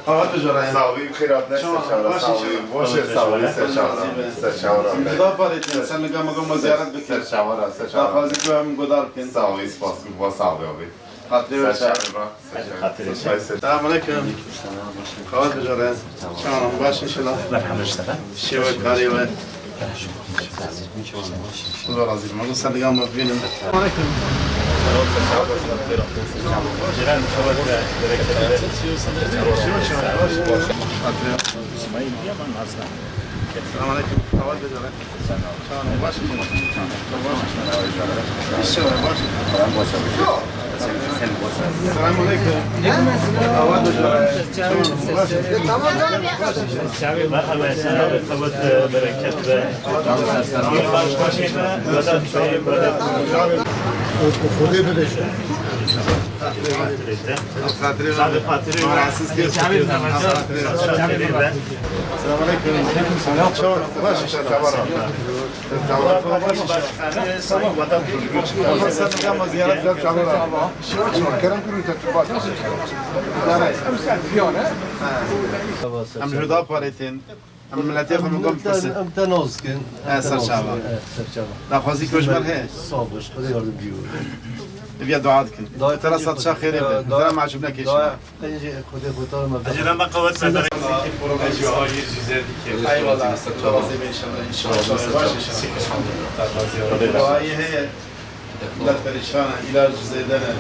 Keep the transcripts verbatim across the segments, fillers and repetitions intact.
Qewet bijere. Sağ ol, xêr hatine, ser çawa, sağ ol. Baş e, sağ ol, ser çawa, ser çawa. Em ji da parêtin, ser niga me goma ziyaret bikin. Ser çawa, ser çawa. Daxwazî ku em guhdar bikin. Sağ ol, spas, sağ ol abi. Xatirê we. Ser çawa. Selamun aleyküm. Qewet bijere. Çawa, baş inşallah. Merhaba işte. Şewe karê we. Xuda razî be. Mezin ser niga me bibînin. Aleyküm. Selamun aleyküm. Qewet bijere. Çawa, baş. İşte baş. Selamun aleyküm. Merhaba, selamet, bereket be. Xwedê bibêje. Xatirê, xatirê. Rahatsız kir. Selamun aleyküm. Çawa, baş. Tamam. Tamam, sen de ama ziyaret gel, tamam. Kerem kurun, sen bak. Em ji da parêtin. Em miletê xwe min gom pisin. Em te nas dikin. He, ser çava. Daxwazî ku ji me heye. Sağ ol, Xwedê yardımcı ol. Diviya dua dikin. Te re sed şa xêrê be. Te re macûb nekê. Qencê Xwedê xwe ta me. Ecele me qewet me. Eyvallah. Razî be inşallah. İnşallah. Baş inşallah. Duayê heye. Millet perîşan e, îlac zêde ne.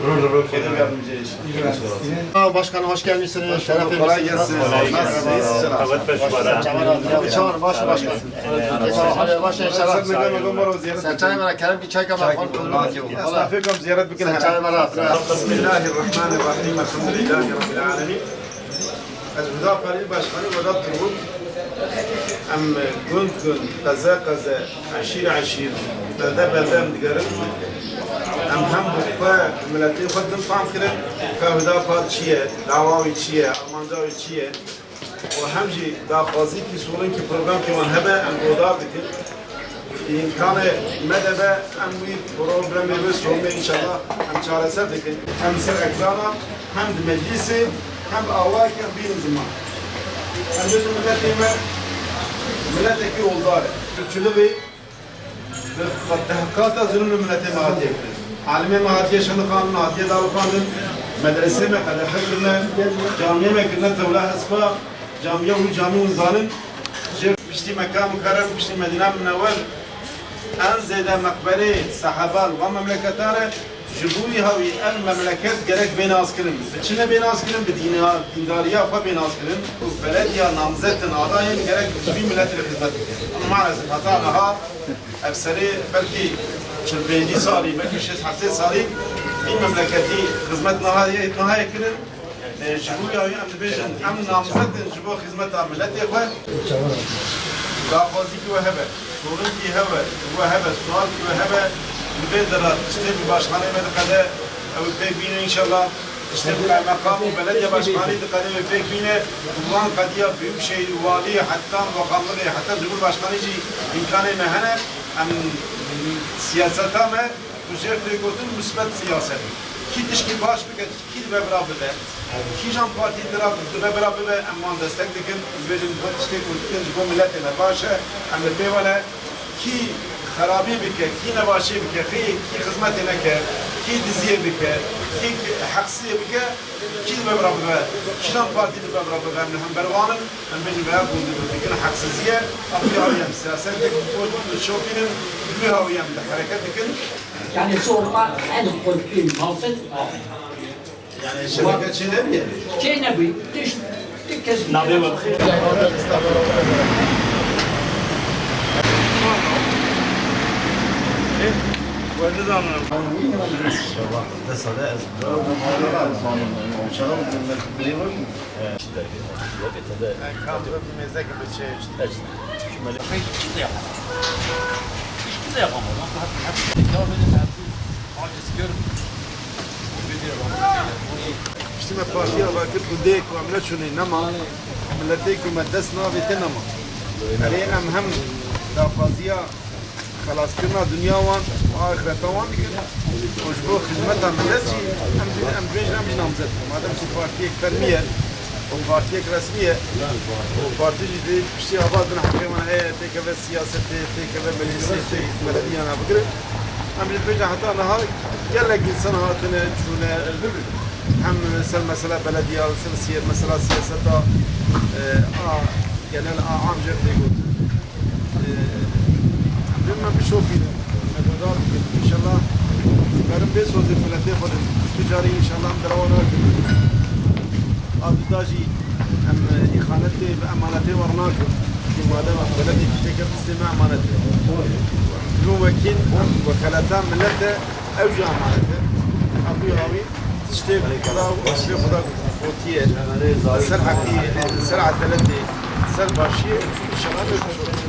Xwedê yardımcı inşallah. Başkanım, hoş gelmişsiniz. Şeref, kolay gelsin. Nasılsınız? Çaman, baş başkan. Baş inşallah. Sen çay bana, kerem ki çay kaman. Esnafê kom ziyaret bikin. Sen çay bana. Bismillahirrahmanirrahim. Elhamdülillahi Rabbil alemin. Ez Huda Parî başkanî Vedat Turgut. Em gund gund, qeze qeze, eşîr eşîr, belde belde em digerin. Em hem bi xwe, bi miletê xwe din fam kirin, ke Huda Par çi ye, dawa wî çi ye, armanca wî çi ye. Û hem jî daxwazîkî, sorînkî, problemkî wan hebe, em guhdar dikin. Îmkanê me de be, em wî problemê wê sorunê înşallah em çareser dikin. Em ser ekrana hem di meclîsê hem bi awayekî em bînin ziman. Em bêjin miletê me miletekî oldar e. Çilivê bi tehqîqata zulm li miletê me hatiye kirin. Alimê me hatiye şanixandin, hatiye dalixandin, medresê me qedexe kirine, camiyê me kirine tewla hespa, camiya wî camî hûn zanin, jê piştî Meka Mukerrem, piştî Medîna Minewwer, en zêde meqberê sehaba li van memleketa re, ji bo wî hawî ev memleket gerek bê naskirin. Bi çi ne bê naskirin? Bi dîna-, dîndariya xwe bê naskirin. Belediya namzetin adayên gerek ji vî miletê re xizmet bikin. Ama maalesef heta niha ev serê belkî çil pêncî salî, belkî şêst heftê salî vî memleketî xizmet niha yê, niha yê kirin. E, ji bo ya em dibêjin, em namzet in ji bo xizmeta miletê xwe. Daxwazîkî we hebe, sorînkî hebe, we hebe, sualkî we hebe, li vê dera tiştê bi başxaneyê me diqede, ew ê pêk bîne înşallah. Tiştê bi kaymeqam û belediye başkanî diqede wê pêk bîne. Û van qediya Büyükşehir, walî, heta bakanlığê, heta Cumhurbaşkanî jî îmkanê me hene. Em siyaseta me, ku jêr tê gotin musbet siyaset. Kî tişkî baş bike, kî dibe bira bibe. Kîjan partî dira, dibe bira bibe, em wan destek dikin. Dibêjin, bi tiştê ku dikin ji bo miletê me baş e, em li pê ve ne. Kî xerabî bike, kî nebaşî bike, kî, kî xizmetê neke, kî diziyê bike, kî heqsiziyê bike, kî dibe bira bibe, kîjan partî dibe bira bibe, em li hember wan in, em bêjin vêya gundî dikin heqsizî ye, a vî hawî em siyaset dikin, şopînin, bi vî hawî em di hereket dikin. Yani sorma en korktuğum mafet. Yani şebeke çê nebîye? Çê nebî. Tişt, tu kes. Navê we bi xêr. We nizanim. Dest sade ez. Kamera bir mezek bir şey işte. Hiçbir şey yapamam. Hiçbir şey yapamam. Devam edin. Aciz gör. Piştî me partiya vekir ku dê ku em neçûnê nema, miletê ku me dest navê te nema. Erê em hem daxwaziya Xelaskirina dinya wan û axireta wan dikin. Û ji bo xizmeta milet jî em jî, em dibêjin em jî namzet in. Madem ku partiyek fermî ye û partiyek resmî ye, û partî jî dê piştî ava din heqê wan heye, têkeve siyasetê, têkeve meclisê, tê belediyana bigire. Em jî dibêjin heta niha gelek însan hatine, çûne, hem ser mesela belediya, ser siye-, mesela siyaseta, e, a genel a am jê tê gotin. E, em jî me bişopînin, me guhdar bikin. Înşallah berin bê sozê miletê xwe de. Tu carî înşallah em derewa nakin. A duda jî em, e, îxanetê bi emanetê wer nakin. Çi madem em beledekî têkir distê me emanet e. Em dibin wekîl, em wekeleta milet e, ew jî emanet e. Ew jî awî tiştê Xuda û tiştê Xuda gotiye. Ser heqî, ser edeletê, ser başiyê, înşallah bê bişopînin.